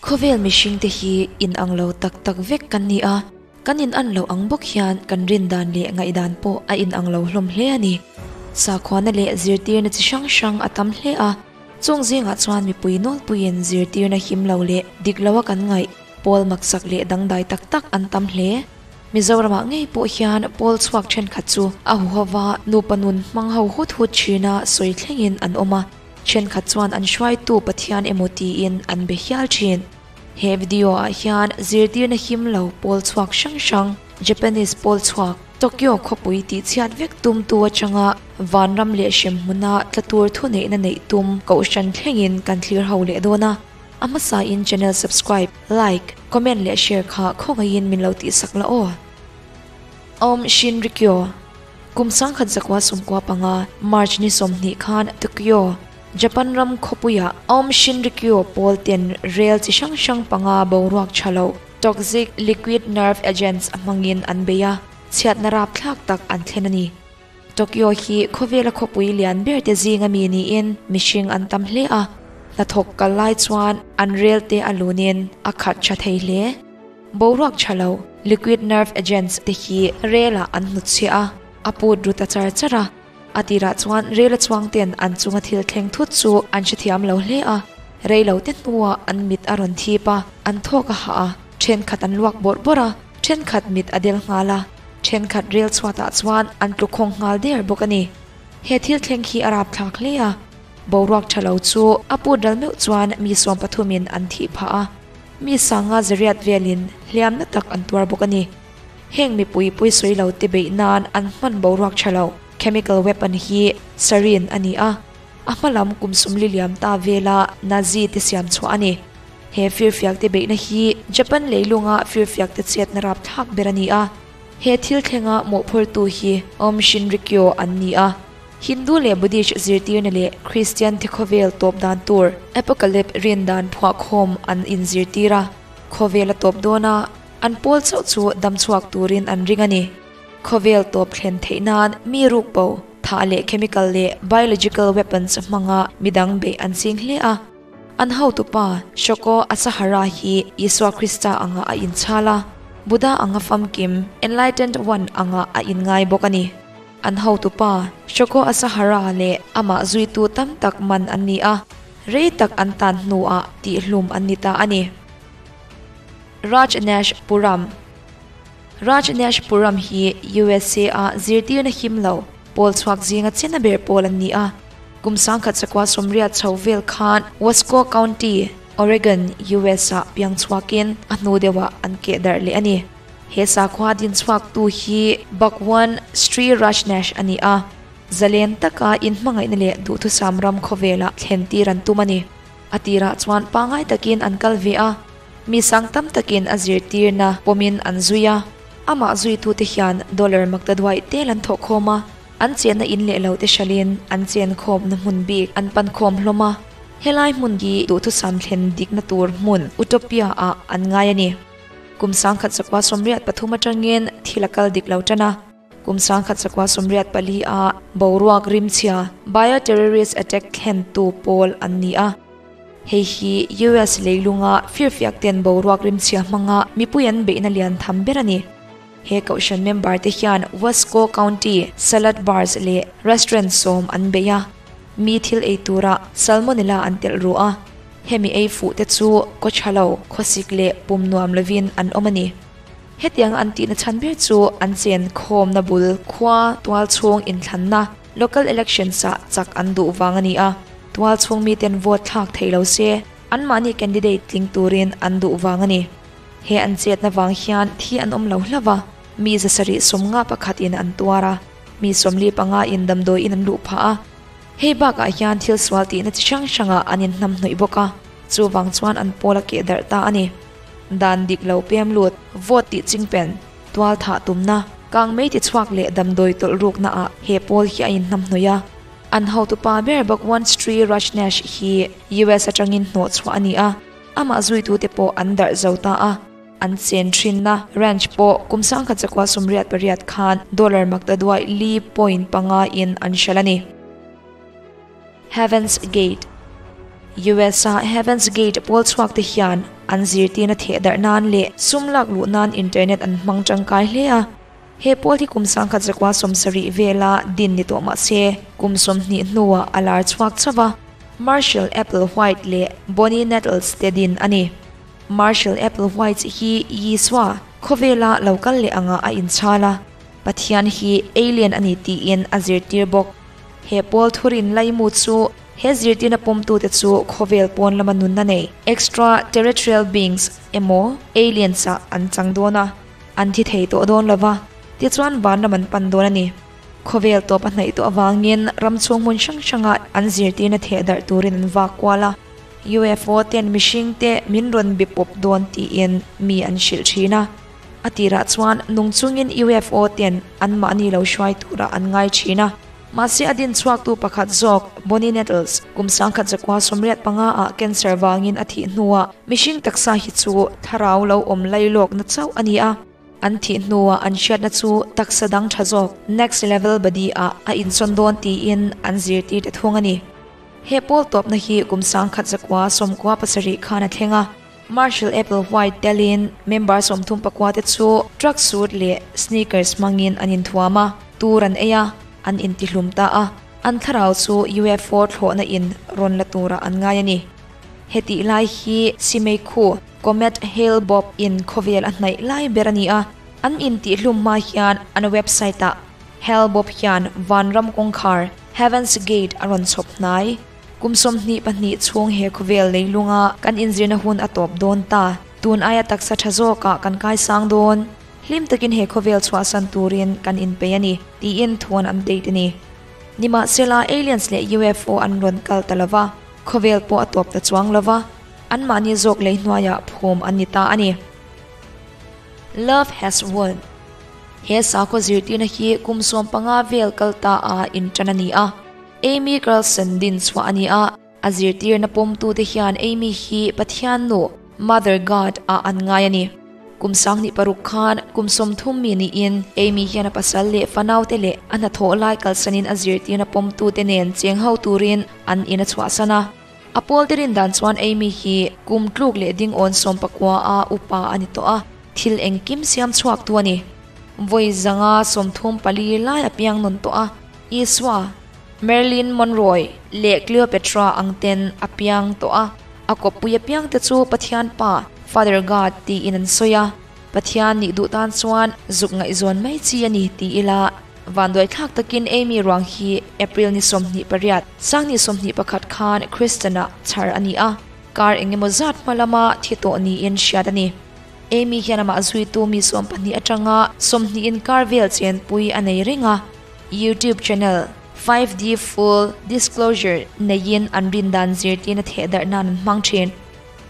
Khawvel mihringte hi inang lo tak tak vek kan ni a, kan inan loh ang bawk hian kan rin dan leh ngaihdan pawh a inang lo hlawm hle a ni. Sakhuana leh zirtirna chi hrang hrang a tam hle a, chung zingah chuan mipui nawlpuiin zirtirna him lo leh dik loa kan ngaih pawl maksak leh dangdai tak tak an tam hle. Mizoramah ngei pawh hian pawl chhuak thenkhat chu a huhova nupa nun hmang ho hut hut thina sawi thlengin an awm a. Thenkhat chuan an hruaitu Pathian emaw tiin an be hial thin. He video ah hian zirtirna him lo pawl chhuak hrang hrang, Japanese pawl chhuak, Tokyo khawpui tih chhiat vek tumtu atanga vanram leh hremhmuna tla tur thuneihna neih tum kohhran thlengin kan thlir ho leh dawn a. A hmasa in channel subscribe, like, comment leh share kha khawngaihin min lo tihsak la aw. Aum Shinrikyo. Kum 1995, March ni 20 khan Tokyo, Japan ram khawpuiah Aum Shinrikyo pawl ten rel chi hrang hrang panga boruak tha lo, toxic liquid nerve agents, hmangin an bei a, chhiatna rapthlak tak an thlen a ni. Tokyo hi khawvela khawpui lian ber te zinga mi niin mihring an tam hle a, hnathawk kal lai chuan an rel te a lunin a khat tha thei hle. Boruak tha lo, liquid nerve agents, te hi rel-ah an hnutchhiah a, a put ru ta char char a. A tirah chuan rel-a chuang ten an chunga thil thleng thut chu an hrethiam lo hle a. Rei lo te hnuah an mit a rawn thip a, an thawk a hah a, thenkhat an luak bawrh bawrh a, thenkhat mit a del nghal a, thenkhat rel chhuatah chuan an tlu khawng nghal der bawk a ni. He thil thleng hi a rapthlak hle a, boruak tha lo chu a put ral meuh chuan mi sawmpathumin an thih phah a. Mi sanga zariat velin hliamna tak an tuar bawk a ni. Heng mipui pawisawi lo te beih nan an hman boruak tha lo, chemical weapon hi sarin a ni a, a hma lam kum sumli liam ta vela Nazi te siam chhuah a ni. He firfiak te beihna hi Japan leilunga firfiak te chetna rapthlak ber a ni a. He thil thlenga mawhphurtu hi Aum Shinrikyo an ni a. Hindu leh Buddhist zirtirna leh Kristian te khawvel tawp dan tur Apocalypse rin dan phuahkhawm an inzirtir a, khawvel a tawp dawn a, an pawl chauh chu dam chhuak turin an ring a ni. Khawvel tawp thlen theih nan mi ruk bo, thah leh chemical leh biological weapons hmanga midang beih an ching hle a. An hotupa Shoko Asahara hi Isua Krista anga a inchhal a, Buddha anga famkim, Enlightened One, anga a inngai bawk a ni. An hotupa, Shoko Asahara leh amah zuitu tam tak man an ni a, rei tak an tan hnuah tihhlum an ni ta a ni. Rajneesh Puram Rajneesh Puram hi USA a zirtirna him lo, pawl chhuak zinga chena ber pawl an ni a. Kum 1980 chho vel khan Wasco County, Oregon, US ah piang chhuakin a hnu deuhah an keh darh leh a ni. He sakhua din chhuaktu hi Bhagwan Sri Rajneesh a ni a, zalen taka inhmangaihna leh duhthusam ram khawvelah thlen tir an tum a ni. A tirah chuan pangngai takin an kal ve a, mi sang tam takin a zirtirna pawmin an zui a. Amah zuitute hian dollar maktaduaih tel an thawh khawm a, an chenna in leh lo te hralhin an chen khawmna hmun bik an pan khawm hlawm a. Helai hmun hi duhthusam thlen dikna tur hmun Utopia-ah an ngai a ni. Kum 1983 atangin thil a kal dik lo tan a. Kum 1984 ah boruak rimchhia bioterrorist attack thlentu pawl an ni a. Hei hi US leilunga firfiak ten boruak rimchhia hmanga mipui an beihna lian tham ber a ni. He kohhran member te hian Wasco County salad bars leh restaurant sawm an bei a. Mi thil ei turah salmonella an telh ru a. Hemi ei fuh te chu kaw tha lo, khawsik leh pum nuam lovin an awm a ni. Hetianga an tihna chhan ber chu an chen khawmna bul khua tual chhung inthlanna, local elections, ah chak an duh vang a ni a. Tual chhung miten vote thlak thei lo se, anmahni candidate tling turin an duh vang a ni. He an chetna vang hian thi an awm lo hlauh a, mi zasarih sawmnga pakhat in an tuar a, mi 45 in damdawi in an luh phah a. Hei bakah hian thil sual tihna chi hrang hrangah an inhnamhnawih bawk a, chuvang chuan an pawl a keh darh ta a ni. Dan dik lo pem lut, vote tih chingpen, tual thah tumna, kang mei ti chhuak leh damdawi tawlh rukna ah he pawl hi a inhnamhnawih a. An hotupa ber Bhagwan Sri Rajneesh hi US atangin hnawh chhuah a ni a, amah zuitute pawh an darh zo ta a. An chen thinna ranch pawh kum 1988 khan dollar maktaduai li point panga in an hralh a ni. Heaven's Gate US a Heaven's Gate pawl chhuak te hian An zirtirna thehdarh nan leh sum lak luh nan internet an hmang tangkai hle a. He pawl hi kum 1970 vela din ni tawh mah se, kum 20 hnuah a lar chhuak chauh a. Marshall Applewhite leh Bonnie Nettles te din a ni. Marshall Applewhite hi Isua khawvela lo kal leh anga a inchhal a, Pathian hi alien a ni tiin a zirtir bawk. He pawl thurin laimu chu he zirtirna pawmtute chu khawvel pawn lama nunna nei, extra-terrestrial beings, emaw aliens-ah an chang dawn a, an thi thei tawh dawn lo va, tichuan vanram an pan dawn a ni. Khawvel tawp a hnaih tawh avangin ram chhung hmun hrang hranga an zirtirna theh darh turin an vak kual a, UFO ten mihringte min rawn be pawp dawn tiin mi an hrilh thin a. A tirah chuan nung chungin UFO ten anmahni lo hruai turah an ngai thin a. Mahse a din chhuaktu pakhat zawk Bonnie Nettles kum 1985 ah cancer vangin a thih hnuah mihring taksa hi chu thlarau lo awm lailawkna chauh a ni a. An thih hnuah an hriatna chu taksa dang tha zawk, next level body, ah a insawn dawn tiin an zirtir ta thung a ni. He pawl tawpna hi kum 1997 khan a thleng a. Marshall Applewhite telin member 34 te chu tracksuit leh sneakers hmangin an inthuam a, tur an ei a, an intihlum ta a, an thlarau chu UFO thlawhna in rawn la turah an ngai a ni. Hetih lai hi Simeikhu, Comet Hale-Bopp in khawvel a hnaih lai ber a ni a, an intihlum hma hian an website ah Hale-Bopp hian Vanram kawngkhar, Heaven's Gate, a rawn chhawp hnai. Kum 22 chhung he khawvel leilunga kan inzirna hun a tawp dawn ta. Tun aia taksa tha zawkah kan kaisang dawn. Hlim takin he khawvel chhuahsan turin kan inpei a ni, tiin thu an update a ni. Nimahsela, aliens leh UFO an rawn kal ta lo va, khawvel pawh a tawp ta chuang lo va, anmahni zawk lei hnuaiah phum an ni ta a ni. Love has won. He sakhaw zirtirna hi kum 15 vel kal ta a intan a ni a. Amy Carlson din chhuah a ni a, a zirtirna pawmtute hian Amy hi Pathian nu, Mother God, ah an ngai a ni. Kum 2006 khan kum 30 mi niin Amy hian a pasal leh fanaute leh a hnathawh lai kalsanin a zirtirna pawmtute nen cheng ho turin an in a chhuahsan a. A pawl te rin dan chuan Amy hi kum tluk leh ding awn 19 a upa a ni tawh a, thil engkim siam chhuak tu a ni. Vawi 134 lai a piang nawn tawh a, Isua, Marilyn Monroe leh Cleopatra ang ten a piang tawh a, a kawppui apiang te chu Pathian Pa, Father God, tiin an sawi a, Pathian nih duh tan chuan zuk ngaihzawn mai chi a ni ti ila, vanduai thlak takin Amy ruang hi April ni 28, 2021 khan Kristian-ah chhar a ni a, kar engemaw zat hma lama thi tawh niin hriat a ni. Amy hian amah zuitu mi 12 atanga 20 inkar vel chenpui a nei reng a, YouTube channel 5D Full Disclosure neiin an rin dan zirtirna thehdarh nan an hmang thin.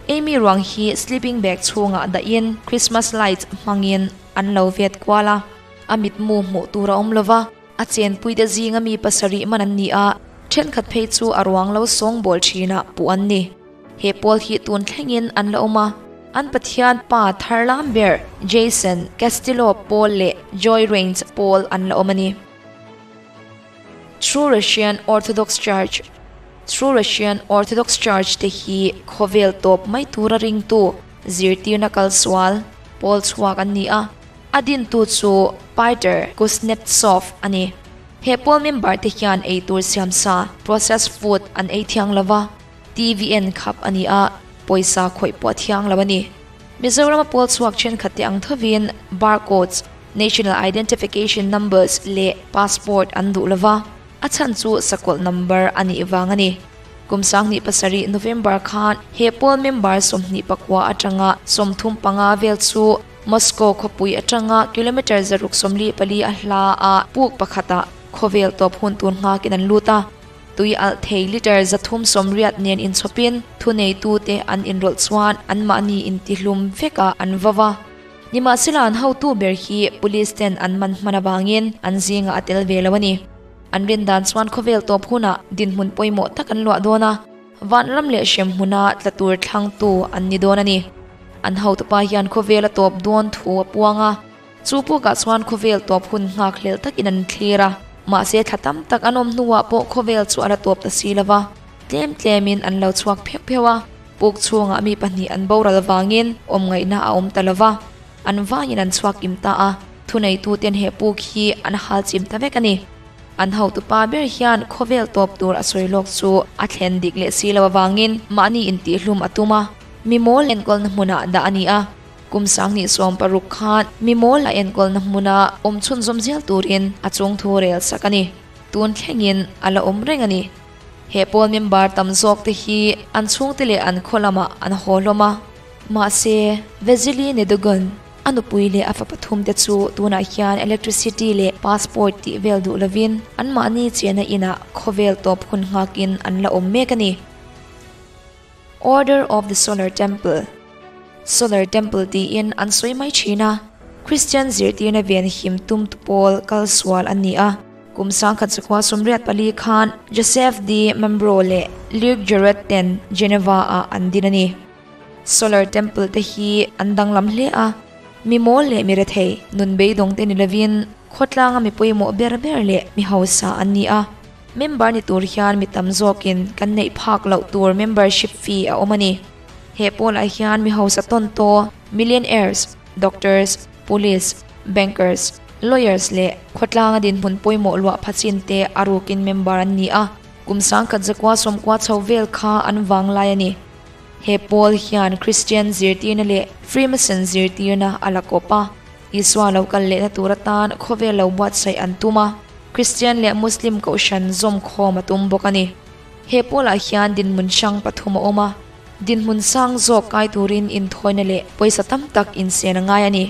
Amy ruang hi sleeping bag chhungah dahin Christmas lights hmangin an lo vet kual a, a mitmu hmuh tur a awm lova, a chenpuite zinga mi pasarih man an ni a, thenkhat phei chu a ruang lo sawngbawl thinah puh an ni. He pawl hi tun thlengin an la awm a, an Pathian pa tharlam ber Jason Castillo pawl leh Joy Rains pawl an la awm a ni. True Russian Orthodox Church True Russian Orthodox Church te hi khawvel tawp mai tura ringtu zirtirna kalsual pawl chhuak an ni a, a dintu chu Pyotr Kuznetsov a ni. He pawl member te hian eitur siamsa, processed food, an ei thiang lova, TVN khap a ni a, pawisa khawih pawh a thiang lo a ni. Mizorama pawl chhuak thenkhat te ang thovin barcodes, national identification numbers leh passport an duh lova, a chhan chu sakawlh number a nih vang a ni. Kum 2007 November khan he pawl member 29 atanga 35 vel chu Moscow khawpui atanga kilometre 644 a hla a puk pakhatah khawvel tawp hun tur nghakin an lut a. Tui alh thei litre 380 nen inchhawpin thuneitute an inrawlh chuan anmahni intihlum vekah an vau a. Nimahsela an hotu ber hi police ten an man hman avangin an zingah a tel ve lo a ni. An rin dan chuan khawvel tawp hunah dinhmun pawimawh tak an luah dawn a, vanram leh hrem hmuna tla tur thlangtu an ni dawn a ni. An hotupa hian khawvel a tawp dawn thu a puang a, chu pukah chuan khawvel tawp hun nghak hlel takin an thlir a, mahse thla tam tak an awm hnuah pawh khawvel chu a la tawp ta si lova, tlem tlemin an lo chhuak pheuh pheuh a. Puk chhungah mi pahnih an boral vangin awm ngaihna a awm ta lo va, an vaiin an chhuak im ta a, thuneituten he puk hi an hal chim ta vek a ni. An hotupa ber hian khawvel tawp tur a sawi lawk chu a thlen dik leh si lo avangin mahni intihhlum a tum a, mi mawl enkawlna hmunah dah a ni a. Kum 2016 khan mi mawl a enkawlna hmuna awm chhunzawm zel turin a chungthu rel sak a ni. Tun thlengin a la awm reng a ni. He pawl member tam zawk te hi an chhungte leh an khaw lamah an haw hlawm a. Mahse, Vasily Nedogan, a nupui leh a fa pathum te chu tunah hian electricity leh passport tih vel duh lovin anmahni chenna inah khawvel tawp hun nghakin an la awm mek a ni. Order of the Solar Temple, Solar Temple tiin an sawi mai thin a, Kristian zirtirna ven him tum tu pawl kal sual an ni a. Kum 1984 khan Joseph D. Mambro leh Luc Jouret ten Geneva ah an din a ni. Solar Temple te hi an danglam hle a, mi mawl leh mi rethei, nun beidawng te ni lovin khawtlanga mi pawimawh ber ber leh mi hausa an ni a. Member ni tur hian mi tam zawkin kan neih phak loh tur membership fee a awm a ni. He pawlah hian mi hausa tawn taw, millionaires, doctors, police, bankers, lawyers leh khawtlanga dinhmun pawimawh luah pha chin te a rukin member an ni a, kum 1990 chho vel kha an vang lai a ni. He pawl hian Christian zirtirna leh Freemason zirtirna a la kawp a, Isua lo kal lehna tur atan khawvel lo buatsaih an tum a, Christian leh Muslim kohhran zawmkhawm a tum bawk a ni. He pawlah hian dinhmun hrang pathum a awm a, dinhmun sang zawk kai turin inthawina leh pawisa tam tak insen a ngai a ni.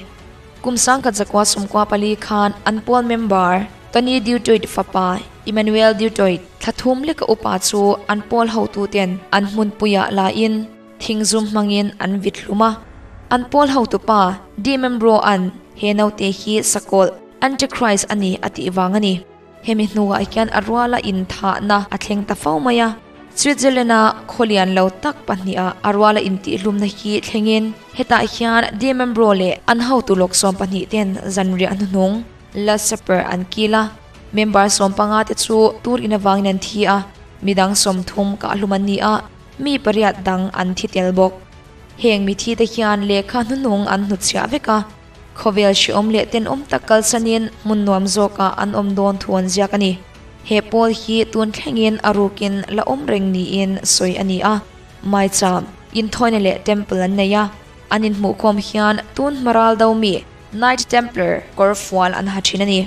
Kum 1994 khan an pawl member Tony Dutoit fapa Emmanuel Dutoit thla thum leka upa chu an pawl hotuten an hmunpuiah lain thingzum hmangin an vit hlum a. An pawl hotupa Di Membro-a'n he naute hi sakawlh, Antichrist, a ni a tih vang a ni. Hemi hnuah hian a ruala inthahna a thleng ta fo mai a. Switzerland-a khawlian lo tak pahniha a ruala intihhlumna hi thlengin hetah hian Di Membro leh an hotu lawk 12 ten zanriah hnuhnung, Last Supper, an kil a. Member 15 te chu tur in avangin an thi a, midang 30 kahhlum an ni a, mi pariat dang an thi tel bawk. Heng mithi te hian lehkha hnuhnung an hnutchhiah vek a. Khawvel hrehawm leh tenawm tak kalsanin hmun nuam zawkah an awm dawn thu an ziak a ni. He pawl hi tun thlengin a rukin la awm reng niin sawi a ni a. Maicham, inthawina leh temple an nei a. An inhmuhkhawm hian tun hma ral do mi, Knight Templar, kawr fual an ha thin a ni.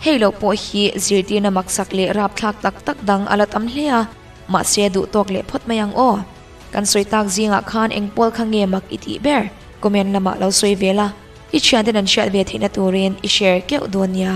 Hei lo pawh hi zirtirna maksak leh rapthlak tak tak dang a la tam hle a, mahse duhtawk leh phawt mai ang aw. Kan sawi tak zingah khan eng pawl kha nge mak i tih ber? Comment lamah lo sawi ve la, i thianten an hriat ve theihna turin i share keuh dawn nia.